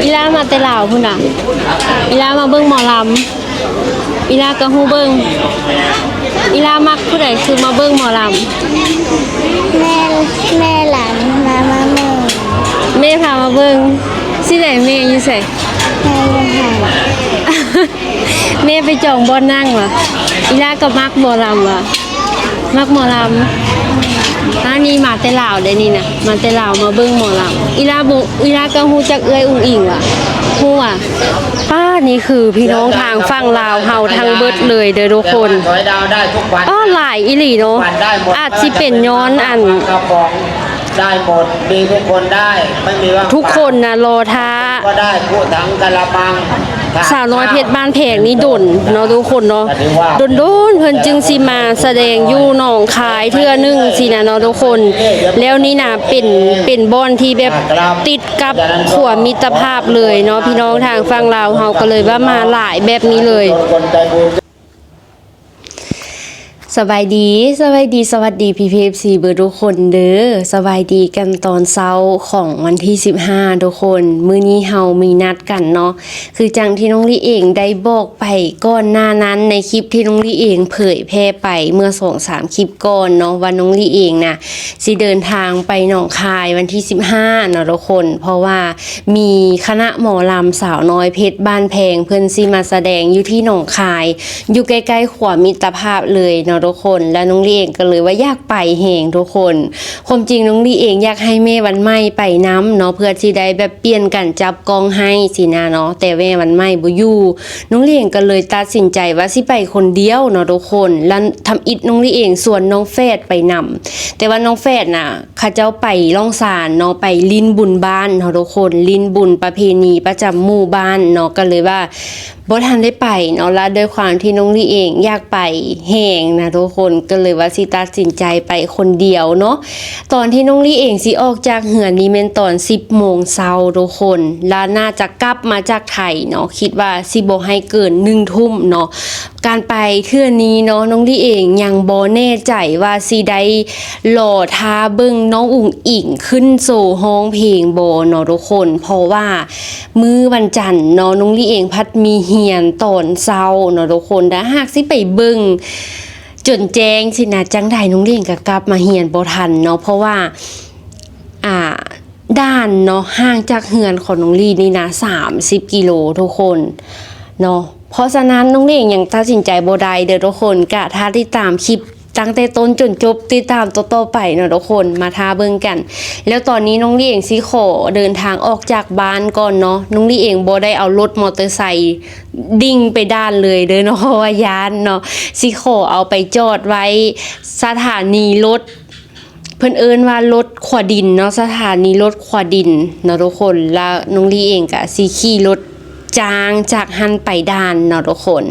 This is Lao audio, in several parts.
ອີ່ຫຼ້າມາແຕ່ລາວພຸ້ນນະ. ອີ່ຫຼ້າມາເບິ່ງໝໍລຳ. ອີ່ຫຼ້າກໍຮູ້ເບິ່ງ. ອີ່ຫຼ້າມັກຜູ້ໃດຄືມາເບິ່ງໝໍລຳ? ແມ່ ແມ່ຫຼານພາມາເບິ່ງ. ແມ່ພາມາເບິ່ງ. ຊິໃດແມ່ຢູ່ໃສ? ແມ່ຢູ່ຫັ້ນ. ແມ່ໄປຈອງບ່ອນນັ່ງຫວາ? ອີ່ຫຼ້າກໍມັກໝໍລຳຫວາ? ມັກໝໍລຳ. ອັນນີ້ມາແຕ່ລາວເດ້ນີ້ນະ, ມາແຕ່ລາວມາເບິ່ງໝໍລຳ. ອີ່ຫຼ້າບໍ່ ອີ່ຫຼ້າກໍຮູ້ຈັກເອື້ອຍອຸງອິງຫວາ? ຮູ້ຫວາ? ປ້າ ນີ້ຄືພີ່ນ້ອງທາງຝັ່ງລາວເຮົາທັງເບິດເລີຍເດີທຸກຄົນ. ອ້າ ຫຼາຍອີ່ຫຼີເນາະ. ອາດຊິເປັນຍ້ອນອັນ ໄດ້ໝົດ ມີທຸກຄົນໄດ້ ໄມ່ມີວ່າງເປົ່າ ທຸກຄົນນະລໍຖ້າ ກໍໄດ້ ຜູ້ຖັງກະລະມັງ ສາວນ້ອຍເພັດບ້ານແພງນີ້ດົນເນາະທຸກຄົນເນາະ. ດົນໆເພິ່ນຈຶ່ງຊິມາສະແດງຢູ່ໜອງຄາຍເທື່ອໜຶ່ງຊີ້ນະເນາະທຸກຄົນ. ແລ້ວນີ້ນະເປັນ ເປັນບ່ອນທີ່ແບບຕິດກັບຂົວມິດຕະພາບເລີຍເນາະ ພີ່ນ້ອງທາງຝັ່ງລາວເຮົາກໍເລີຍວ່າມາຫຼາຍແບບນີ້ເລີຍ. ສະບາຍດີ ສະບາຍດີ ສະຫວັດດີພີ່ໆ ເອັຟຊີ ເບິດທຸກຄົນເດີ. ສະບາຍດີກັນຕອນເຊົ້າຂອງວັນທີສິບຫ້າທຸກຄົນ. ມື້ນີ້ເຮົາມີນັດກັນເນາະ ຄືຈັ່ງທີ່ນ້ອງລີເອງໄດ້ບອກໄປກ່ອນໜ້ານັ້ນ ໃນຄລິບທີ່ນ້ອງລີເອງເຜີຍແຜ່ໄປເມື່ອສອງສາມຄລິບກ່ອນເນາະ ວ່ານ້ອງລີເອງນະຊິເດີນທາງໄປໜອງຄາຍວັນທີສິບຫ້າເນາະທຸກຄົນ. ເພາະວ່າ ມີຄະນະໝໍລຳສາວນ້ອຍເພັດບ້ານແພງ ເພິ່ນຊິມາສະແດງຢູ່ທີ່ໜອງຄາຍ ຢູ່ໃກ້ໆຂົວມິດຕະພາບເລີຍເນາະທຸກຄົນ. ແລ້ວນ້ອງລີເອງກໍເລີຍວ່າຢາກໄປແຮງທຸກຄົນ. ຄວາມຈິງນ້ອງລີເອງຢາກໃຫ້ແມ່ວັນໃໝ່ໄປນຳເນາະ ເພື່ອຊິໄດ້ແບບປ່ຽນກັນຈັບກ້ອງໃຫ້ຊີ້ນະເນາະ ແຕ່ແມ່ວັນໃໝ່ບໍ່ຢູ່. ນ້ອງລີເອງກໍເລີຍຕັດສິນໃຈວ່າຊິໄປຄົນດຽວເນາະທຸກຄົນ. ແລ້ວທຳອິດນ້ອງລີເອງຊວນນ້ອງແຝດໄປນຳ ແຕ່ວ່ານ້ອງແຝດນະ ເຂົາເຈົ້າໄປລ່ອງຊານເນາະ ໄປຫຼິ້ນບຸນບ້ານເນາະທຸກຄົນ ຫຼິ້ນບຸນປະເພນີປະຈຳໝູ່ບ້ານເນາະ ກໍເລີຍວ່າບໍ່ທັນໄດ້ໄປເນາະ. ແລະດ້ວຍຄວາມທີ່ນ້ອງລີເອງຢາກໄປແຮງນະທຸກຄົນ ກໍເລີຍວ່າຊິຕັດສິນໃຈໄປຄົນດຽວເນາະ. ຕອນທີ່ນ້ອງລີເອງຊິອອກຈາກເຮືອນນີ້ແມ່ນຕອນສິບໂມງເຊົ້າທຸກຄົນ ແລະໜ້າຈະກັບມາຈາກໄທເນາະ ຄິດວ່າຊິບໍ່ໃຫ້ເກີນໜຶ່ງທຸ່ມເນາະ. ການໄປເທື່ອນີ້ເນາະ ນ້ອງລີເອງຍັງບໍ່ແນ່ໃຈວ່າຊິໄດ້ລໍຖ້າເບິ່ງນ້ອງອຸງອິງຂຶ້ນໂຊຮ້ອງເພງບໍ່ເນາະທຸກຄົນ ເພາະວ່າມື້ວັນຈັນເນາະ ນ້ອງລີເອງພັດມີຮຽນຕອນເຊົ້າເນາະທຸກຄົນ. ຖ້າຫາກຊິໄປເບິ່ງຈົນແຈ້ງຊີ້ນະ ຈັ່ງໃດນ້ອງລີເອງກໍກັບມາຮຽນບໍ່ທັນເນາະ ເພາະວ່າ ອ່າ ດ່ານເນາະ ຫ່າງຈາກເຮືອນຂອງນ້ອງລີນີ້ນະ ສາມສິບກິໂລທຸກຄົນເນາະ. ເພາະສະນັ້ນນ້ອງລີເອງຍັງຕັດສິນໃຈບໍ່ໄດ້ເດີທຸກຄົນ. ກະຖ້າຕິດຕາມຄລິບຕັ້ງແຕ່ຕົ້ນຈົນຈົບ ຕິດຕາມຕໍ່ໆໄປເນາະທຸກຄົນ ມາຖ້າເບິ່ງກັນ. ແລ້ວຕອນນີ້ນ້ອງລີເອງຊິຂໍເດີນທາງອອກຈາກບ້ານກ່ອນເນາະ. ນ້ອງລີເອງບໍ່ໄດ້ເອົາລົດມໍເຕີໄຊດິ່ງໄປດ່ານເລີຍເດີເນາະ ເພາະວ່າຢ້ານເນາະ. ຊິຂໍເອົາໄປຈອດໄວ້ສະຖານີລົດ ເພິ່ນເອີ້ນວ່າລົດຂົວດິນເນາະ ສະຖານີລົດຂົວດິນເນາະທຸກຄົນ. ແລ້ວນ້ອງລີເອງກະຊິຂີ່ລົດຈ້າງຈາກຫັ້ນໄປດ່ານເນາະທຸກຄົນ.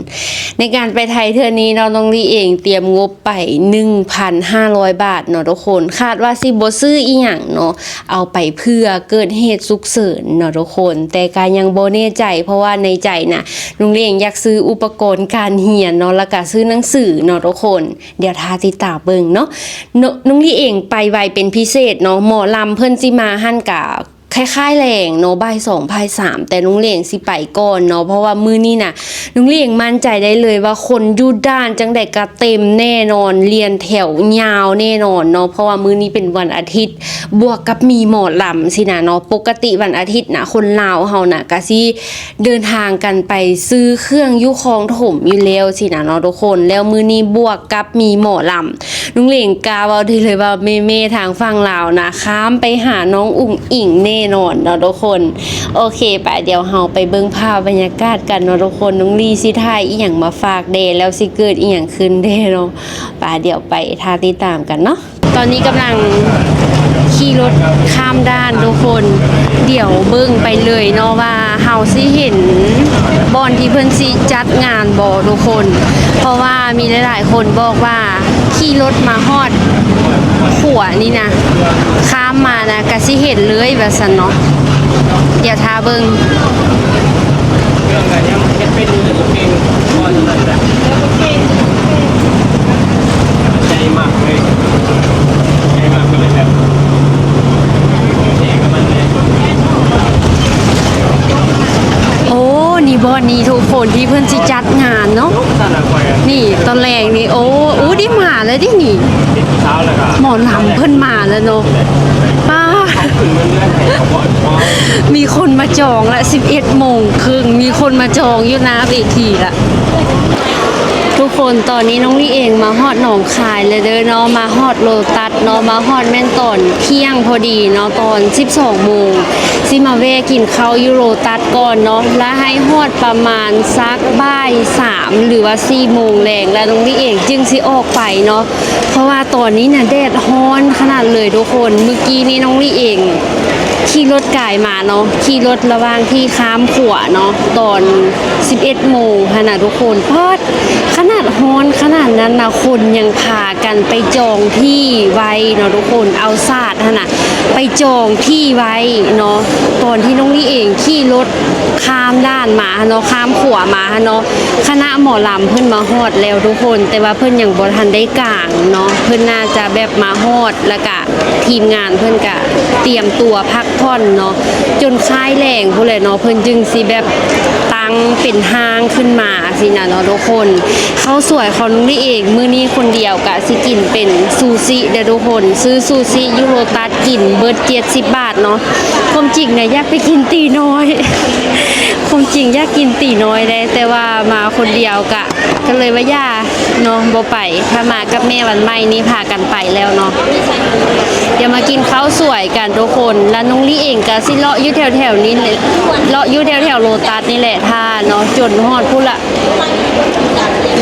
ໃນການໄປໄທເທື່ອນີ້ເນາະ ນ້ອງລີເອງຕຽມງົບໄປໜຶ່ງພັນຫ້າຮ້ອຍບາດເນາະທຸກຄົນ. ຄາດວ່າຊິບໍ່ຊື້ອີ່ຫຍັງເນາະ ເອົາໄປເພື່ອເກີດເຫດສຸກເສີນເນາະທຸກຄົນ. ແຕ່ກະຍັງບໍ່ແນ່ໃຈ ເພາະວ່າໃນໃຈນະ ນ້ອງລີເອງຢາກຊື້ອຸປະກອນການຮຽນເນາະ ແລ້ວກະຊື້ໜັງສືເນາະທຸກຄົນ. ດຽວຖ້າຕິດຕາມເບິ່ງເນາະ. ນ້ອງ ນ້ອງລີເອງໄປໄວເປັນພິເສດເນາະ. ໝໍລຳເພິ່ນຊິມາຫັ້ນກະຄ້າຍໆແລງເນາະ ບ່າຍສອງ ບ່າຍສາມ ແຕ່ນ້ອງລີເອງຊິໄປກ່ອນເນາະ ເພາະວ່າມື້ນີ້ນະ ນ້ອງລີເອງໝັ້ນໃຈໄດ້ເລີຍວ່າຄົນຢູ່ດ່ານຈັ່ງໃດກະເຕັມແນ່ນອນ ລຽນແຖວຍາວແນ່ນອນເນາະ. ເພາະວ່າມື້ນີ້ເປັນວັນອາທິດ ບວກກັບມີໝໍລຳຊີ້ນະເນາະ. ປົກກະຕິວັນອາທິດນະ ຄົນລາວເຮົານະກະຊິ ເດີນທາງກັນໄປຊື້ເຄື່ອງຢູ່ຄອງຖົມຢູ່ແລ້ວຊີ້ນະເນາະທຸກຄົນ. ແລ້ວມື້ນີ້ບວກກັບມີໝໍລຳ ນ້ອງເຫຼງກ້າເວົ້າໄດ້ເລີຍວ່າແມ່ໆທາງຝັ່ງລາວນະ ຂ້າມໄປຫານ້ອງອຸ້ງອິງແນ່ນອນເນາະທຸກຄົນ. ໂອເຄ ໄປ ດຽວເຮົາໄປເບິ່ງພາບບັນຍາກາດກັນເນາະທຸກຄົນ. ນ້ອງລີຊິຖ່າຍອີ່ຫຍັງມາຝາກແດ່ ແລ້ວຊິເກີດອີ່ຫຍັງຂຶ້ນແດ່ເນາະ. ໄປ ດຽວໄປຖ້າຕິດຕາມກັນເນາະ. ຕອນນີ້ກຳລັງຂີ່ລົດຂ້າມດ່ານທຸກຄົນ. ດຽວເບິ່ງໄປເລີຍເນາະວ່າເຮົາຊິເຫັນບ່ອນທີ່ເພິ່ນຊິຈັດງານບໍ່ທຸກຄົນ. ເພາະວ່າມີຫຼາຍໆຄົນບອກວ່າຂີ່ລົດມາຮອດຂົວນີ້ນະ ຂ້າມມານະກະຊິເຫັນເລີຍວ່າຊັ້ນເນາະ. ດຽວຖ້າເບິ່ງ. ເລື່ອງການຍັງເຮັດເປັນຢູ່ ແຕ່ບໍ່ເກັ່ງ ກໍເທົ່ານັ້ນແຫຼະ ໃຈມັກເລີຍ ໃຈມັກກໍເລີຍແບບ ເທ່ກັບມັນເລີຍ. ບ່ອນນີ້ທຸກຄົນ ທີ່ເພິ່ນຊິຈັດງານເນາະ. ນີ້ຕອນແລງນີ້ ໂອ້ ອູ້ ໄດ້ມາແລ້ວເດ້ນີ້ ໝໍລຳເພິ່ນມາແລ້ວເນາະ. ປ້າ ມີຄົນມາຈອງລະ ສິບເອັດໂມງເຄິ່ງ ມີຄົນມາຈອງຢູ່ໜ້າເວທີລະ. ທຸກຄົນ ຕອນນີ້ນ້ອງລີເອງມາຮອດໜອງຄາຍແລ້ວເດີເນາະ ມາຮອດໂລຕັສເນາະ ມາຮອດແມ່ນຕອນທ່ຽງພໍດີເນາະ ຕອນສິບສອງໂມງ ຊິມາແວ່ກິນເຂົ້າຢູ່ໂລຕັສກ່ອນເນາະ ລະໃຫ້ຮອດປະມານສັກບ່າຍສາມ ຫຼືວ່າສີ່ໂມງແລງ ລະນ້ອງລີເອງຈຶ່ງຊິອອກໄປເນາະ. ເພາະວ່າຕອນນີ້ນະແດດຮ້ອນຂະໜາດເລີຍທຸກຄົນ. ມື້ກີ້ນີ້ນ້ອງລີເອງຂີ່ລົດກາຍມາເນາະ ຂີ່ລົດລະຫວ່າງທີ່ຂ້າມຂົວເນາະ ຕອນສິບເອັດໂມງຫັ້ນນະທຸກຄົນ. ປາດ ຂະໜາດຮ້ອນຂະໜາດນັ້ນນະ ຄົນຍັງພາກັນໄປຈອງທີ່ໄວ້ເນາະທຸກຄົນ ເອົາສາດຫັ້ນນະ ໄປຈອງທີ່ໄວ້ເນາະ. ຕອນທີ່ນ້ອງລີເອງຂີ່ລົດຂ້າມດ່ານມາຫັ້ນເນາະ ຂ້າມຂົວມາຫັ້ນເນາະ ຄະນະໝໍລຳເພິ່ນມາຮອດແລ້ວທຸກຄົນ ແຕ່ວ່າເພິ່ນຍັງບໍ່ທັນໄດ້ກາງເນາະ. ເພິ່ນໜ້າຈະແບບມາຮອດ ລະກະທີມງານເພິ່ນກະຕຽມຕົວພັກຜ່ອນເນາະ ຈົນຄ້າຍແລງພຸ້ນແຫຼະເນາະ ເພິ່ນຈຶ່ງຊິແບບຕັ້ງເປັນຫ້າງຂຶ້ນມາຊີ້ນະເນາະທຸກຄົນ. ເຂົ້າສວຍຂອງນ້ອງລີເອງມື້ນີ້ຄົນດຽວກະຊິກິນເປັນຊູຊິເດີທຸກຄົນ ຊື້ຊູຊິຢູ່ໂລຕັສ ກິນເບິດເຈັດສິບບາດເນາະ. ຄວາມຈິງນະຢາກໄປກິນຕີນ້ອຍ ຄວາມຈິງຢາກກິນຕີນ້ອຍເດ້ ແຕ່ວ່າມາຄົນດຽວກະ ກະເລີຍວ່າຢ່າເນາະ ບໍ່ໄປ. ຖ້າມາກັບແມ່ວັນໃໝ່ນີ້ພາກັນໄປແລ້ວເນາະ. ດຽວມາກິນເຂົ້າສວຍກັນທຸກຄົນ ລະນ້ອງລີເອງກະຊິເລາະຢູ່ແຖວໆນີ້ແຫຼະ ເລາະຢູ່ແຖວໆໂລຕັສນີ້ແຫຼະ ຖ້າເນາະ ຈົນຮອດພຸ້ນລະ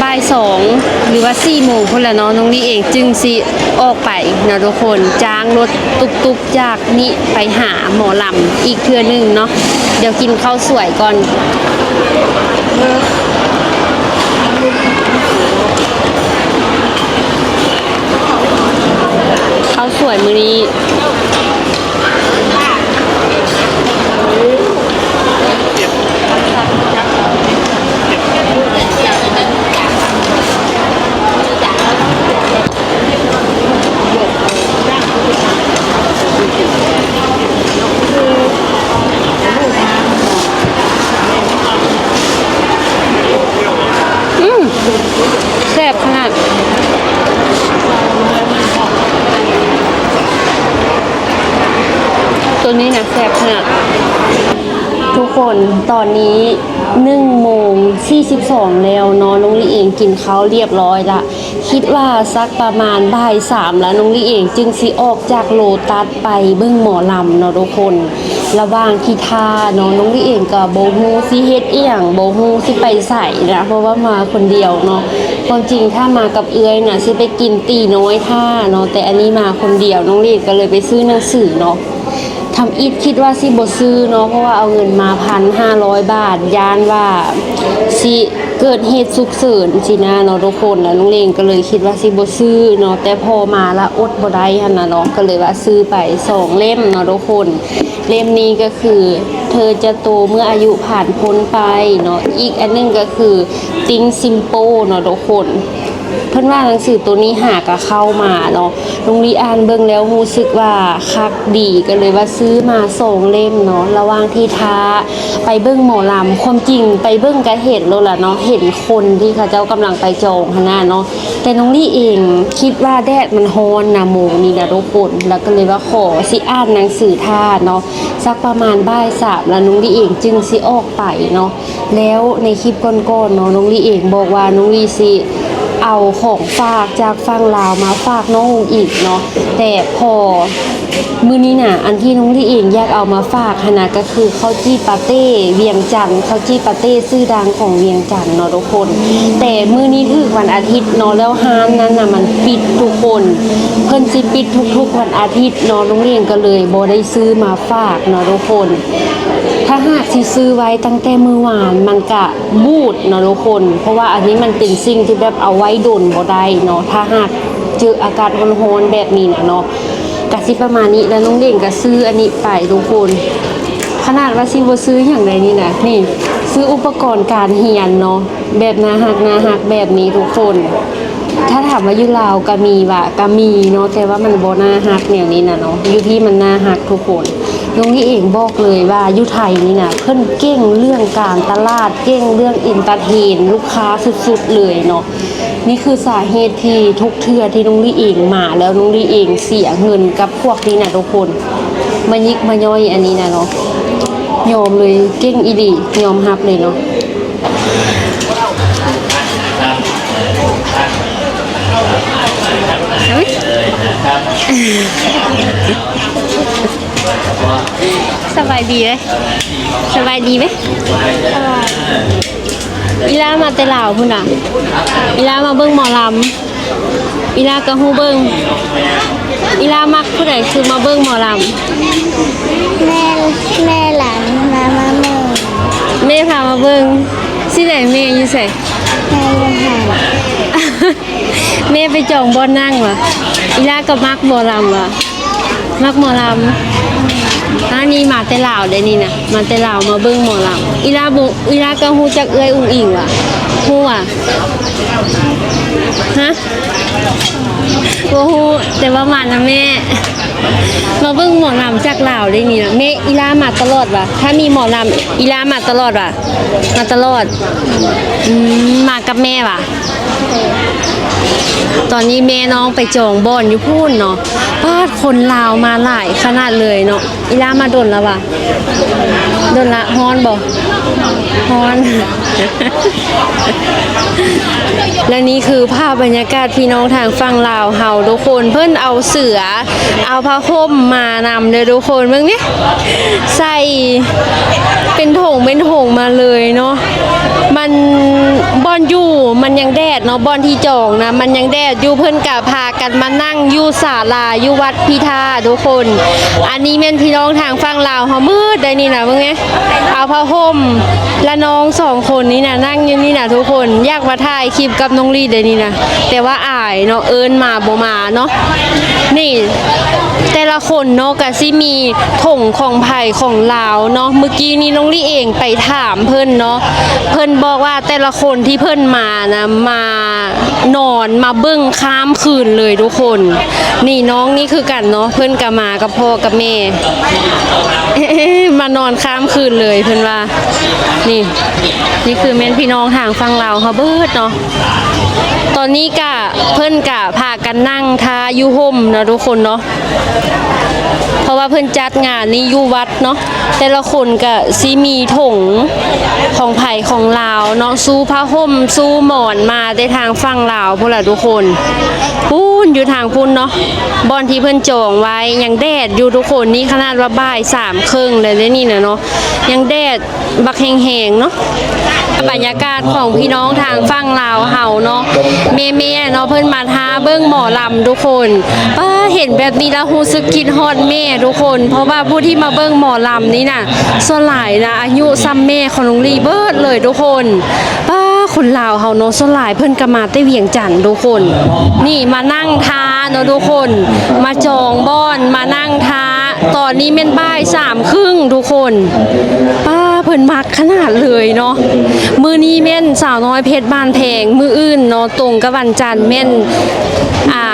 ບ່າຍສອງ ຫຼືວ່າສີ່ໂມງພຸ້ນລະເນາະ ນ້ອງລີເອງຈຶ່ງຊິອອກໄປເນາະທຸກຄົນ. ຈ້າງລົດຕຸກໆຈາກນີ້ໄປຫາໝໍລຳອີກເທື່ອໜຶ່ງເນາະ. ດຽວກິນເຂົ້າສວຍກ່ອນ. ເຂົ້າສວຍມື້ນີ້ ອືມ ແຊບຂະໜາດ ໂຕນີ້ນະແຊບຂະໜາດ. ທຸກຄົນ ຕອນນີ້ໜຶ່ງໂມງສີ່ສິບສອງແລ້ວເນາະ ນ້ອງລີເອງກິນເຂົ້າລຽບຮ້ອຍລະ ຄິດວ່າສັກປະມານບ່າຍສາມລະ ນ້ອງລີເອງຈຶ່ງຊິອອກຈາກໂລຕັສໄປເບິ່ງໝໍລຳເນາະທຸກຄົນ. ລະຫວ່າງທີ່ຖ້າເນາະ ນ້ອງລີເອງກະບໍ່ຮູ້ຊິເຮັດອີ່ຫຍັງ ບໍ່ຮູ້ຊິໄປໃສນະ ເພາະວ່າມາຄົນດຽວເນາະ. ຄວາມຈິງຖ້າມາກັບເອື້ອຍນະ ຊິໄປກິນຕີນ້ອຍຖ້າເນາະ ແຕ່ອັນນີ້ມາຄົນດຽວ ນ້ອງລີເອງກະເລີຍໄປຊື້ໜັງສືເນາະ. ທຳອິດຄິດວ່າຊິບໍ່ຊື້ເນາະ ເພາະວ່າເອົາເງິນມາພັນຫ້າຮ້ອຍບາດ ຢ້ານວ່າຊິເກີດເຫດສຸກເສີນຊີ້ນະເນາະທຸກຄົນ. ລະນ້ອງເລງກໍເລີຍຄິດວ່າຊິບໍ່ຊື້ເນາະ ແຕ່ພໍມາລະອົດບໍ່ໄດ້ຫັ້ນນະເນາະ ກໍເລີຍວ່າຊື້ໄປສອງເຫຼັ້ມເນາະທຸກຄົນ. ເຫຼັ້ມນີ້ກໍຄື ເທີຈະໂຕເມື່ອອາຍຸຜ່ານພົ້ນໄປເນາະ ອີກອັນໜຶ່ງກໍຄື Think Simple ເນາະທຸກຄົນ. ເພິ່ນວ່າໜັງສືໂຕນີ້ຫາກະເຂົ້າມາເນາະ ນ້ອງລີອ່ານເບິ່ງແລ້ວຮູ້ສຶກວ່າຄັກດີ ກໍເລີຍວ່າຊື້ມາສອງເຫຼັ້ມເນາະ. ລະຫວ່າງທີ່ຖ້າໄປເບິ່ງໝໍລຳ ຄວາມຈິງໄປເບິ່ງກະເຫັນໂລດລະເນາະ ເຫັນຄົນທີ່ເຂົາເຈົ້າກຳລັງໄປຈອງຫັ້ນນະເນາະ ແຕ່ນ້ອງລີເອງຄິດວ່າແດດມັນຮ້ອນນະໂມງນີ້ນະທຸກຄົນ ລະກໍເລີຍວ່າຂໍຊິອ່ານໜັງສືຖ້າເນາະ ສັກປະມານບ່າຍສາມ ລະນ້ອງລີເອງຈຶ່ງຊິອອກໄປເນາະ. ແລ້ວໃນຄລິບກ່ອນໆເນາະ ນ້ອງລີເອງບອກວ່ານ້ອງລີຊິເອົາຂອງຝາກຈາກຝັ່ງລາວມາຝາກນ້ອງອຸງອິງເນາະ ແຕ່ພໍມື້ນີ້ນະ ອັນທີ່ນ້ອງລີເອງຢາກເອົາມາຝາກຫັ້ນນະ ກໍຄືເຂົ້າຈີ່ປາເຕ້ວຽງຈັນ ເຂົ້າຈີ່ປາເຕ້ຊື່ດັງຂອງວຽງຈັນເນາະທຸກຄົນ. ແຕ່ມື້ນີ້ຖືກວັນອາທິດເນາະ ແລ້ວຮ້ານນັ້ນນະມັນປິດທຸກຄົນ ເພິ່ນຊິປິດທຸກໆວັນອາທິດເນາະ ນ້ອງລີເອງກໍເລີຍບໍ່ໄດ້ຊື້ມາຝາກເນາະທຸກຄົນ. ຖ້າຫາກຊິຊື້ໄວ້ຕັ້ງແຕ່ມື້ວານ ມັນກະບູດເນາະທຸກຄົນ ເພາະວ່າອັນນີ້ມັນເປັນສິ່ງທີ່ແບບເອົາໄວ້ດົນບໍ່ໄດ້ເນາະ ຖ້າຫາກເຈີອາກາດຮ້ອນໆແບບນີ້ນະເນາະ. ກະຊິປະມານນີ້ ແລ້ວນ້ອງເລງກະຊື້ອັນນີ້ໄປທຸກຄົນ ຂະໜາດວ່າຊິບໍ່ຊື້ຫຍັງໃດນີ້ນະ ນີ້ ຊື້ອຸປະກອນການຮຽນເນາະ ແບບໜ້າຮັກໆແບບນີ້ທຸກຄົນ. ຖ້າຖາມວ່າຢູ່ລາວກະມີວະ ກະມີເນາະ ແຕ່ວ່າມັນບໍ່ໜ້າຮັກແນວນີ້ນະເນາະ ຢູ່ພີ້ມັນໜ້າຮັກທຸກຄົນ. ນ້ອງລີເອງບອກເລີຍວ່າຢູ່ໄທນີ້ນະ ເພິ່ນເກັ່ງເລື່ອງການຕະຫຼາດ ເກັ່ງເລື່ອງເອັນເຕີເທນລູກຄ້າສຸດໆເລີຍເນາະ. ນີ້ຄືສາເຫດທີ່ທຸກເທື່ອທີ່ນ້ອງລີເອງມາແລ້ວ ນ້ອງລີເອງເສຍເງິນກັບພວກນີ້ນະທຸກຄົນ ມາຍິກມາຍ່ອຍອັນນີ້ນະເນາະ. ຍອມເລີຍ ເກັ່ງອີ່ຫຼີ ຍອມຮັບເລີຍເນາະ. ສະບາຍດີເວີຍ ສະບາຍດີເວີຍ. ອີ່ຫຼ້າມາແຕ່ລາວພຸ້ນນະ ອີ່ຫຼ້າມາເບິ່ງໝໍລຳ. ອີ່ຫຼ້າກະຮູ້ເບິ່ງ. ອີ່ຫຼ້າມັກຜູ້ໃດຄືມາເບິ່ງໝໍລຳ? ແມ່ ແມ່ຫຼານພາມາເບິ່ງ. ແມ່ພາມາເບິ່ງ. ຊິໃດແມ່ຢູ່ໃສ? ແມ່ຢູ່ຫັ້ນ. ແມ່ໄປຈອງບ່ອນນັ່ງຫວາ? ອີ່ຫຼ້າກະມັກໝໍລຳຫວາ? ມັກໝໍລຳ. ອັນນີ້ມາແຕ່ລາວເດ້ນີ້ນະ ມາແຕ່ລາວມາເບິ່ງໝໍລຳ. ອີ່ຫຼ້າບໍ່ ອີ່ຫຼ້າກະຮູ້ຈັກເອື້ອຍອຸງອິງຫວາ? ຮູ້ຫວາ? ຮະ? ບໍ່ຮູ້ ແຕ່ວ່າມານຳແມ່ ມາເບິ່ງໝໍລຳຈາກລາວເດ້ນີ້ນະ. ແມ່ ອີ່ຫຼ້າມາຕະຫຼອດຫວາ? ຖ້າມີໝໍລຳ ອີ່ຫຼ້າມາຕະຫຼອດຫວາ? ມາຕະຫຼອດ. ອືມ ມາກັບແມ່ຫວາ? ຕອນນີ້ແມ່ນ້ອງໄປຈອງບ່ອນຢູ່ພຸ້ນເນາະ. ປາດ ຄົນລາວມາຫຼາຍຂະໜາດເລີຍເນາະ. ອີ່ຫຼ້າມາດົນລະຫວາ? ດົນລະ. ຮ້ອນບໍ່? ຮ້ອນ. ແລະນີ້ຄືພາບບັນຍາກາດພີ່ນ້ອງທາງຝັ່ງລາວເຮົາທຸກຄົນ ເພິ່ນເອົາເສືອ ເອົາຜ້າຫົ່ມມານຳເດີທຸກຄົນ. ເບິ່ງນີ້ ໃສ່ເປັນຖົງເປັນຖົງມາເລີຍເນາະ. ມັນ ບ່ອນຢູ່ມັນຍັງແດດເນາະ ບ່ອນທີ່ຈອງນະ ມັນຍັງແດດຢູ່ ເພິ່ນກະພາກັນມານັ່ງຢູ່ສາລາຢູ່ວັດພິທາທຸກຄົນ. ອັນນີ້ແມ່ນພີ່ນ້ອງທາງຝັ່ງລາວເຮົາໝົດໄດ໋ນີ້ນະ ເບິ່ງແມ ເອົາຜ້າຫົ່ມ ລະນ້ອງສອງຄົນນີ້ນະ ນັ່ງຢູ່ນີ້ນະທຸກຄົນ. ຢາກມາຖ່າຍຄລິບກັບນ້ອງລີໄດ໋ນີ້ນະ ແຕ່ວ່າອາຍເນາະ ເອີ້ນມາບໍ່ມາເນາະ. ນີ້ ແຕ່ລະຄົນເນາະ ກະຊິມີຖົງຂອງໃຜຂອງລາວເນາະ. ມື້ກີ້ນີ້ນ້ອງລີເອງໄປຖາມເພິ່ນເນາະ ເພິ່ນບອກວ່າແຕ່ລະຄົນທີ່ເພິ່ນມານະ ມານອນມາເບິ່ງຂ້າມຄືນເລີຍທຸກຄົນ. ນີ້ນ້ອງນີ້ຄືກັນເນາະ ເພິ່ນກະມາກັບພໍ່ກັບແມ່ ມານອນຂ້າມຄືນເລີຍເພິ່ນວ່າ. ນີ້ ນີ້ຄືແມ່ນພີ່ນ້ອງທາງຝັ່ງລາວເຮົາເບິດເນາະ. ຕອນນີ້ກະ ເພິ່ນກະພາກັນນັ່ງຖ້າຢູ່ຮົ່ມເນາະທຸກຄົນເນາະ ເພາະວ່າເພິ່ນຈັດງານນີ້ຢູ່ວັດເນາະ. ແຕ່ລະຄົນກະຊິມີຖົງຂອງໃຜຂອງລາວເນາະ ຊູ້ຜ້າຫົ່ມ ຊູ້ໝອນມາແຕ່ທາງຝັ່ງລາວພຸ້ນລະທຸກຄົນ. ພຸ້ນ ຢູ່ທາງພຸ້ນເນາະ ບ່ອນທີ່ເພິ່ນຈອງໄວ້ ຍັງແດດຢູ່ທຸກຄົນ. ນີ້ຂະໜາດວ່າບ່າຍສາມເຄິ່ງແລ້ວເດ້ນີ້ນະເນາະ ຍັງແດດ ບັກແຮງໆເນາະ. ບັນຍາກາດຂອງພີ່ນ້ອງທາງຝັ່ງລາວເຮົາເນາະ ແມ່ໆເນາະ ເພິ່ນມາຖ້າເບິ່ງໝໍລຳທຸກຄົນ. ປ້າ ເຫັນແບບນີ້ລະຮູ້ສຶກຄິດຮອດແມ່ທຸກຄົນ ເພາະວ່າຜູ້ທີ່ມາເບິ່ງໝໍລຳນີ້ນະ ສ່ວນຫຼາຍນະ ອາຍຸສ່ຳແມ່ຂອງນ້ອງລີເບິດເລີຍທຸກຄົນ. ປ້າ ຄົນລາວເຮົາເນາະ ສ່ວນຫຼາຍເພິ່ນກະມາແຕ່ວຽງຈັນທຸກຄົນ. ນີ້ມານັ່ງຖ້າເນາະທຸກຄົນ ມາຈອງບ່ອນ ມານັ່ງຖ້າ. ຕອນນີ້ແມ່ນບ່າຍສາມເຄິ່ງທຸກຄົນ. ປ້າ ເພິ່ນມັກຂະໜາດເລີຍເນາະ. ມື້ນີ້ແມ່ນສາວນ້ອຍເພັດບ້ານແພງ ມື້ອື່ນເນາະ ຕົງກັບວັນຈັນແມ່ນ ອ່າ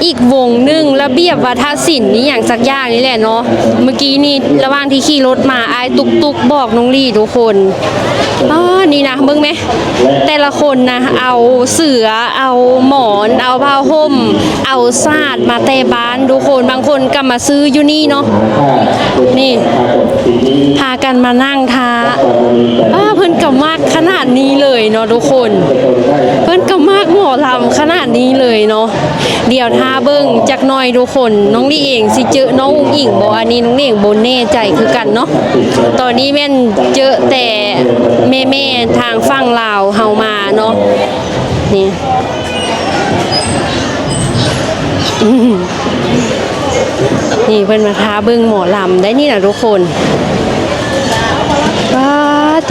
ອີກວົງໜຶ່ງ ລະບຽບວາທະສິນອີ່ຫຍັງສັກຢ່າງນີ້ແຫຼະເນາະ. ມື້ກີ້ນີ້ລະຫວ່າງທີ່ຂີ່ລົດມາ ອ້າຍຕຸກໆບອກນ້ອງລີທຸກຄົນ. ປ້າ ນີ້ນະ ເບິ່ງແມ ແຕ່ລະຄົນນະ ເອົາເສືອ ເອົາໝອນ ເອົາຜ້າຫົ່ມ ເອົາສາດມາແຕ່ບ້ານທຸກຄົນ. ບາງຄົນກະມາຊື້ຢູ່ນີ້ເນາະ. ນີ້ ພາກັນມານັ່ງຖ້າ. ປ້າ ເພິ່ນກະມັກຂະໜາດນີ້ເລີຍເນາະທຸກຄົນ ເພິ່ນກະມັກໝໍລຳຂະໜາດນີ້ເລີຍເນາະ. ດຽວຖ້າເບິ່ງຈັກໜ່ອຍທຸກຄົນ ນ້ອງລີເອງຊິເຈີນ້ອງອຸງອິງບໍ່ ອັນນີ້ນ້ອງເອງບໍ່ແນ່ໃຈຄືກັນເນາະ. ຕອນນີ້ແມ່ນເຈີແຕ່ແມ່ໆທາງຝັ່ງລາວເຮົາມາເນາະ. ນີ້ ນີ້ເພິ່ນມາຖ້າເບິ່ງໝໍລຳໄດ໋ນີ້ນະທຸກຄົນ. ປາດ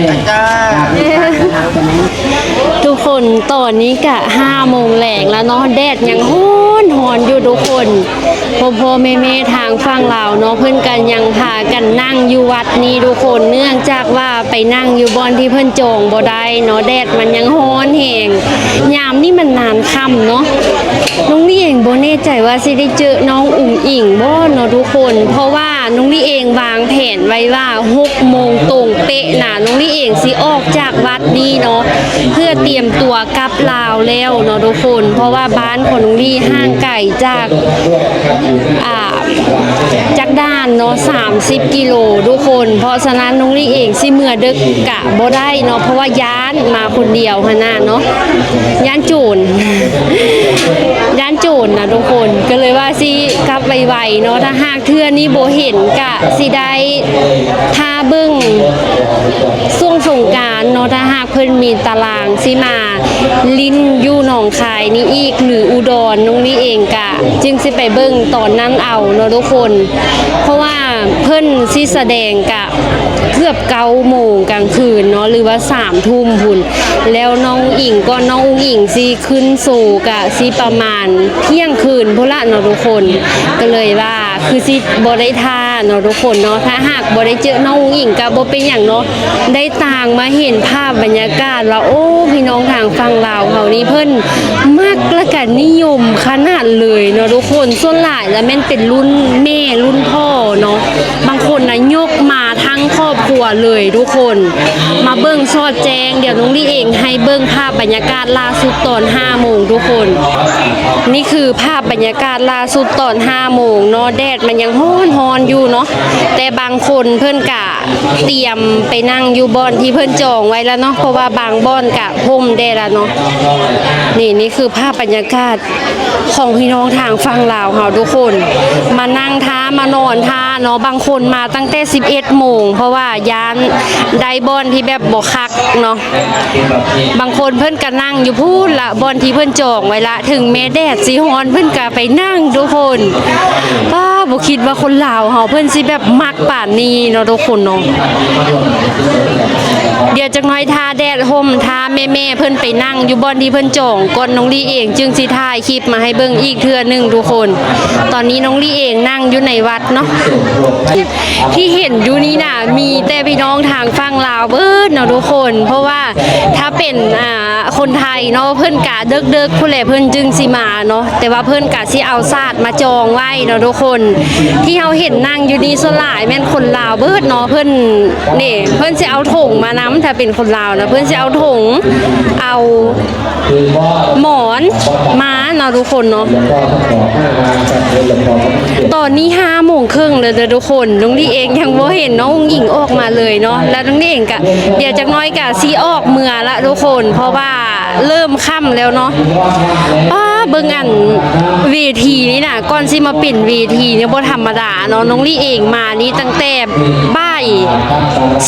ທຸກຄົນ ຕອນນີ້ກະຫ້າໂມງແລງແລ້ວເນາະ ແດດຍັງຮ້ອນໆຢູ່ທຸກຄົນ. ພໍ່ໆແມ່ໆທາງຝັ່ງລາວເນາະ ເພິ່ນກະຍັງພາກັນນັ່ງຢູ່ວັດນີ້ທຸກຄົນ ເນື່ອງຈາກວ່າໄປນັ່ງຢູ່ບ່ອນທີ່ເພິ່ນຈອງບໍ່ໄດ້ເນາະ ແດດມັນຍັງຮ້ອນແຮງ. ຍາມນີ້ມັນນານຄ່ຳເນາະ ນ້ອງລີເອງບໍ່ແນ່ໃຈວ່າຊິໄດ້ເຈີນ້ອງອຸງອິງບໍ່ເນາະທຸກຄົນ ເພາະວ່ານ້ອງລີເອງວາງແຜນໄວ້ວ່າຫົກໂມງຕົງເປະນະ ນ້ອງລີເອງຊິອອກຈາກວັດນີ້ເນາະ ເພື່ອຕຽມຕົວກັບລາວແລ້ວເນາະທຸກຄົນ ເພາະວ່າບ້ານຂອງນ້ອງລີຫ່າງໄກຈາກ ອ່າ ຈາກດ່ານເນາະ ສາມສິບກິໂລທຸກຄົນ. ເພາະສະນັ້ນນ້ອງລີເອງຊິເມືອເດິກກະບໍ່ໄດ້ເນາະ ເພາະວ່າຢ້ານມາຄົນດຽວຫັ້ນນະເນາະ ຢ້ານໂຈນ ຢ້ານໂຈນນະທຸກຄົນ ກໍເລີຍວ່າຊິກັບໄວໆເນາະ. ຖ້າຫາກເທື່ອນີ້ບໍ່ເຫັນກະຊິໄດ້ຖ້າເບິ່ງຊ່ວງສົງການເນາະ ຖ້າຫາກເພິ່ນມີຕາລາງຊິມາຫຼິ້ນຢູ່ໜອງຄາຍນີ້ອີກ ຫຼື ອຸດອນ ນ້ອງລີເອງກະຈຶ່ງຊິໄປເບິ່ງຕອນນັ້ນເອົາເນາະທຸກຄົນ ເພາະວ່າເພິ່ນຊິສະແດງກະເກືອບເກົ້າໂມງກາງຄືນເນາະ ຫຼືວ່າສາມທຸ່ມພຸ້ນ ແລ້ວນ້ອງອິງ ກ່ອນນ້ອງອຸງອິງຊິຂຶ້ນໂຊກະຊິປະມານທ່ຽງຄືນພຸ້ນລະເນາະທຸກຄົນ ກໍເລີຍວ່າຄືຊິບໍ່ໄດ້ຖ້າເນາະທຸກຄົນເນາະ. ຖ້າຫາກບໍ່ໄດ້ເຈີນ້ອງອຸງອິງກະບໍ່ເປັນຫຍັງເນາະ ໄດ້ຕາງມາເຫັນພາບບັນຍາກາດວ່າ ໂອ້ ພີ່ນ້ອງທາງຝັ່ງລາວເຮົານີ້ເພິ່ນມັກ ແລະກະນິຍົມຂະໜາດເລີຍເນາະທຸກຄົນ. ສ່ວນຫຼາຍລະແມ່ນເປັນລຸ້ນແມ່ລຸ້ນພໍ່ເນາະ ບາງຄົນນະຍົກມາທັງຄອບຄົວເລີຍທຸກຄົນ. ມາເບິ່ງສອດແຈ້ງ ດຽວນ້ອງລີເອງໃຫ້ເບິ່ງພາບບັນຍາກາດລ່າສຸດຕອນຫ້າໂມງທຸກຄົນ. ນີ້ຄືພາບບັນຍາກາດລ່າສຸດຕອນຫ້າໂມງເນາະ ແດດມັນຍັງຮ້ອນໆຢູ່ເນາະ ແຕ່ບາງຄົນເພິ່ນກະຕຽມໄປນັ່ງຢູ່ບ່ອນທີ່ເພິ່ນຈອງໄວ້ລະເນາະ ເພາະວ່າບາງບ່ອນກະຮົ່ມແດ່ລະເນາະ. ນີ້ ນີ້ຄືພາບບັນຍາກາດ ຂອງພີ່ນ້ອງທາງຝັ່ງລາວເຮົາທຸກຄົນ ມານັ່ງຖ້າ ມານອນຖ້າເນາະ. ບາງຄົນມາຕັ້ງແຕ່ສິບເອັດໂມງ ເພາະວ່າຢ້ານໄດ້ບ່ອນທີ່ແບບບໍ່ຄັກເນາະ. ບາງຄົນເພິ່ນກະນັ່ງຢູ່ພຸ້ນລະ ບ່ອນທີ່ເພິ່ນຈອງໄວ້ລະ ເຖິງແມ້ແດດຊິຮ້ອນເພິ່ນກະໄປນັ່ງທຸກຄົນ. ປ້າ ບໍ່ຄິດວ່າຄົນລາວເຮົາເພິ່ນຊິແບບມັກປານນີ້ເນາະທຸກຄົນເນາະ. ດຽວຈັກໜ້ອຍຖ້າແດດຮົ່ມ ຖ້າແມ່ໆເພິ່ນໄປນັ່ງຢູ່ບ່ອນທີ່ເພິ່ນຈອງກ່ອນ ນ້ອງລີເອງຈຶ່ງຊິຖ່າຍ ຄລິບມາໃຫ້ເບິ່ງອີກເທື່ອໜຶ່ງທຸກຄົນ. ຕອນນີ້ນ້ອງລີເອງນັ່ງຢູ່ໃນວັດເນາະ ທີ່ເຫັນຢູ່ນີ້ນະ ມີແຕ່ພີ່ນ້ອງທາງຝັ່ງລາວເບິດເນາະທຸກຄົນ. ເພາະວ່າຖ້າເປັນ ອ່າ ຄົນໄທເນາະ ເພິ່ນກະເດິກໆພຸ້ນແຫຼະ ເພິ່ນຈຶ່ງຊິມາເນາະ ແຕ່ວ່າເພິ່ນກະຊິເອົາສາດມາຈອງໄວ້ເນາະທຸກຄົນ. ທີ່ເຮົາເຫັນນັ່ງຢູ່ນີ້ສ່ວນຫຼາຍແມ່ນຄົນລາວເບິດເນາະ. ເພິ່ນ ນີ້ ເພິ່ນຊິເອົາຖົງມານຳ ຖ້າເປັນຄົນລາວນະ ເພິ່ນຊິເອົາຖົງ ເອົາ ໝອນມາເນາະທຸກຄົນເນາະ. ຕອນນີ້ຫ້າໂມງເຄິ່ງແລ້ວເດີທຸກຄົນ ນ້ອງລີເອງຍັງບໍ່ເຫັນນ້ອງອຸງອິງອອກມາເລີຍເນາະ. ແລ້ວນ້ອງລີເອງກະ ດຽວຈັກໜ້ອຍກະຊິອອກເມືອລະທຸກຄົນ ເພາະວ່າເລີ່ມຄ່ຳແລ້ວເນາະ. ປ້າ ເບິ່ງອັນເວທີນີ້ນະ ກ່ອນຊິມາເປັນເວທີນີ້ບໍ່ທຳມະດາເນາະ. ນ້ອງລີເອງມານີ້ຕັ້ງແຕ່ ບ່າຍ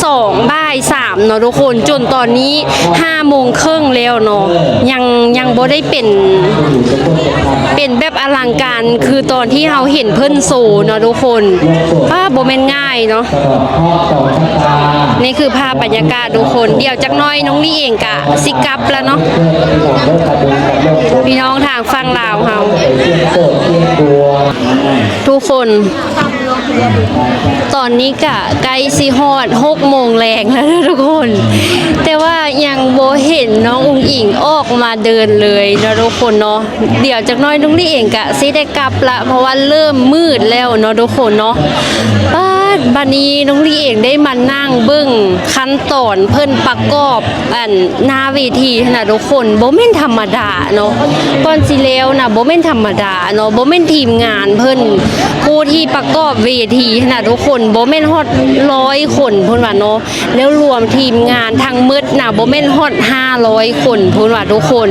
ສອງ ບ່າຍສາມເນາະທຸກຄົນ ຈົນຕອນນີ້ຫ້າໂມງເຄິ່ງແລ້ວເນາະ ຍັງ ຍັງບໍ່ໄດ້ເປັນ ເປັນແບບອະລັງການຄືຕອນທີ່ເຮົາເຫັນເພິ່ນໂຊເນາະທຸກຄົນ. ປ້າ ບໍ່ແມ່ນງ່າຍເນາະ. ນີ້ຄືພາບບັນຍາກາດທຸກຄົນ ດຽວຈັກໜ້ອຍນ້ອງລີເອງກະຊິກັບລະເນາະ. ພີ່ນ້ອງທາງຝັ່ງລາວເຮົາ ທຸກຄົນ ຕອນນີ້ກະໃກ້ຊິຮອດຫົກໂມງແລງແລ້ວເດີທຸກຄົນ ແຕ່ວ່າຍັງບໍ່ເຫັນນ້ອງອຸງອິງອອກມາເດີນເລີຍເນາະທຸກຄົນເນາະ. ດຽວຈັກໜ້ອຍນ້ອງລີເອງກະຊິໄດ້ກັບລະ ເພາະວ່າເລີ່ມມືດແລ້ວເນາະທຸກຄົນເນາະ. ປາດ ບາດນີ້ນ້ອງລີເອງໄດ້ມານັ່ງເບິ່ງຂັ້ນຕອນເພິ່ນປະກອບ ອັນ ໜ້າເວທີຫັ້ນນະທຸກຄົນ ບໍ່ແມ່ນທຳມະດາເນາະ. ກ່ອນຊິແລ້ວນະ ບໍ່ແມ່ນທຳມະດາເນາະ ບໍ່ແມ່ນທີມງານເພິ່ນ ຜູ້ທີ່ປະກອບເວທີຫັ້ນນະທຸກຄົນ ບໍ່ແມ່ນຮອດຮ້ອຍຄົນພຸ້ນວ່າເນາະ. ແລ້ວລວມທີມງານທັງໝົດນະ ບໍ່ແມ່ນຮອດຫ້າຮ້ອຍຄົນພຸ້ນວ່າທຸກຄົນ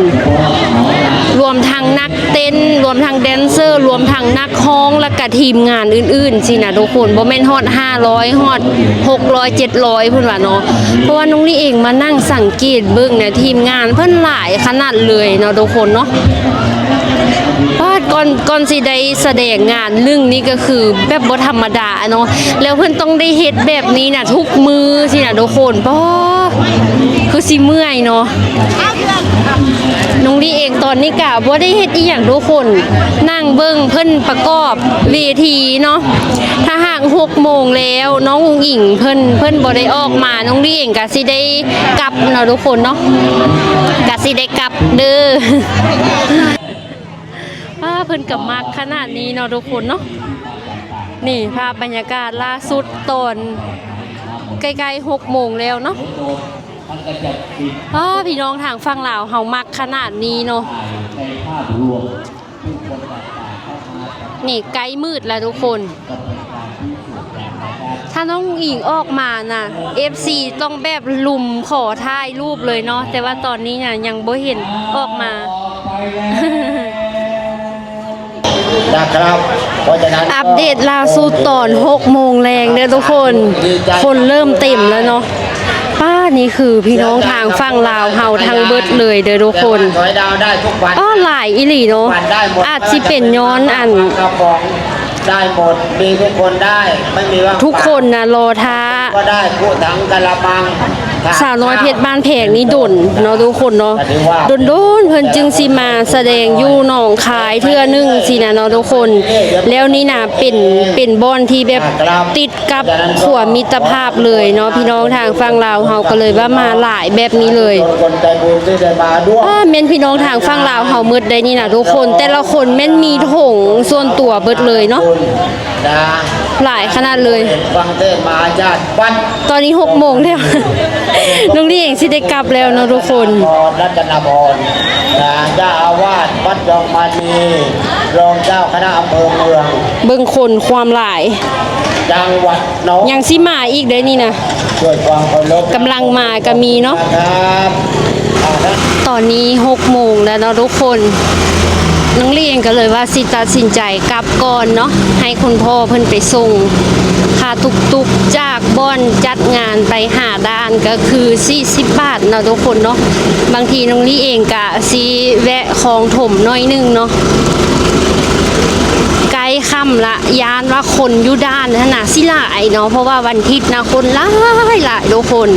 ລວມທັງນັກເຕັ້ນ ລວມທັງແດນເຊີ ລວມທັງນັກຮ້ອງ ແລ້ວກະທີມງານອື່ນໆຊີ້ນະທຸກຄົນ ບໍ່ແມ່ນຮອດຫ້າຮ້ອຍ ຮອດຫົກຮ້ອຍ ເຈັດຮ້ອຍພຸ້ນວ່າເນາະ. ເພາະວ່ານ້ອງລີເອງມານັ່ງສັງເກດເບິ່ງນະ ທີມງານເພິ່ນຫຼາຍຂະໜາດເລີຍເນາະທຸກຄົນເນາະ. ປາດ ກ່ອນ ກ່ອນຊິໄດ້ສະແດງງານໜຶ່ງນີ້ກະຄືແບບບໍ່ທຳມະດາເນາະ ແລ້ວເພິ່ນຕ້ອງໄດ້ເຮັດແບບນີ້ນະທຸກມື້ຊີ້ນະທຸກຄົນ. ປາດ ຄືຊິເມື່ອຍເນາະ. ນ້ອງລີເອງຕອນນີ້ກະບໍ່ໄດ້ເຮັດອີ່ຫຍັງທຸກຄົນ ນັ່ງເບິ່ງເພິ່ນປະກອບເວທີເນາະ. ຖ້າຫາກຫົກໂມງແລ້ວ ນ້ອງອຸງອິງເພິ່ນ ເພິ່ນບໍ່ໄດ້ອອກມາ ນ້ອງລີເອງກະຊິໄດ້ກັບເນາະທຸກຄົນເນາະ ກະຊິໄດ້ກັບເດີ. ອ້າ ເພິ່ນກະມັກຂະໜາດນີ້ເນາະທຸກຄົນເນາະ. ນີ້ພາບບັນຍາກາດລ່າສຸດຕອນໃກ້ໆຫົກໂມງແລ້ວເນາະ. ອ້າ ພີ່ນ້ອງທາງຝັ່ງລາວເຮົາມັກຂະໜາດນີ້ເນາະ. ນີ້ໃກ້ມືດແລ້ວທຸກຄົນ. ຖ້ານ້ອງອຸງອິງອອກມານະ ເອັຟຊີ ຕ້ອງແບບລຸມຂໍຖ່າຍຮູບເລີຍເນາະ ແຕ່ວ່າຕອນນີ້ນະ ຍັງບໍ່ເຫັນອອກມາ ນະຄັບ. ເພາະສະນັ້ນ ອັບເດດລ່າສຸດຕອນຫົກໂມງແລງເດີທຸກຄົນ ຄົນເລີ່ມເຕັມແລ້ວເນາະ. ປ້າ ນີ້ຄືພີ່ນ້ອງທາງຝັ່ງລາວເຮົາທັງເບິດເລີຍເດີທຸກຄົນ. ອ້າ ຫຼາຍອີ່ຫຼີເນາະ ອາດຊິເປັນຍ້ອນອັນ ໄດ້ໝົດ ມີທຸກຄົນໄດ້ ໄມ່ມີວ່າງເປົ່າ ທຸກຄົນນະລໍຖ້າ ກໍໄດ້ ຜູ້ຖັງກະລະມັງ ສາວນ້ອຍເພັດບ້ານແພງນີ້ດົນເນາະທຸກຄົນເນາະ ດົນໆເພິ່ນຈຶ່ງຊິມາສະແດງຢູ່ໜອງຄາຍເທື່ອໜຶ່ງຊີ້ນະເນາະທຸກຄົນ. ແລ້ວນີ້ນະເປັນ ເປັນບ່ອນທີ່ແບບຕິດ ກັບຂົວມິດຕະພາບເລີຍເນາະ ພີ່ນ້ອງທາງຝັ່ງລາວເຮົາກໍເລີຍວ່າມາຫຼາຍແບບນີ້ເລີຍ. ອ້າ ແມ່ນພີ່ນ້ອງທາງຝັ່ງລາວເຮົາໝົດໄດ໋ນີ້ນະທຸກຄົນ ແຕ່ລະຄົນແມ່ນມີຖົງສ່ວນຕົວເບິດເລີຍເນາະ ຫຼາຍຂະໜາດເລີຍ. ຕອນນີ້ຫົກໂມງແລ້ວ ນ້ອງລີເອງຊິໄດ້ກັບແລ້ວເນາະທຸກຄົນ. ລັດຕະນະພອນ ນະ ເຈົ້າອາວາດວັດດອງມະນີ ຮອງເຈົ້າຄະນະອຳເພີເມືອງ ເບິ່ງຄົນຄວາມຫຼາຍ ຈັງຫວັດ ຍັງຊິມາອີກເດ້ນີ້ນະ ດ້ວຍຄວາມເຄົາລົບ ກຳລັງມາກະມີເນາະ. ຕອນນີ້ຫົກໂມງແລ້ວເນາະທຸກຄົນ ນ້ອງລີເອງກະເລີຍວ່າຊິຕັດສິນໃຈກັບກ່ອນເນາະ ໃຫ້ຄຸນພໍ່ເພິ່ນໄປສົ່ງ. ຄ່າຕຸກຕຸກຈາກບ່ອນຈັດງານໄປຫາດ່ານກະຄືສີ່ສິບບາດເນາະທຸກຄົນເນາະ. ບາງທີນ້ອງລີເອງກະຊິແວະຄອງຖົມໜ້ອຍໜຶ່ງເນາະ ໃກ້ຄ່ຳລະ ຢ້ານວ່າຄົນຢູ່ດ່ານຫັ້ນນະຊິຫຼາຍເນາະ ເພາະວ່າວັນທິດນະຄົນຫຼາຍໆທຸກຄົນ.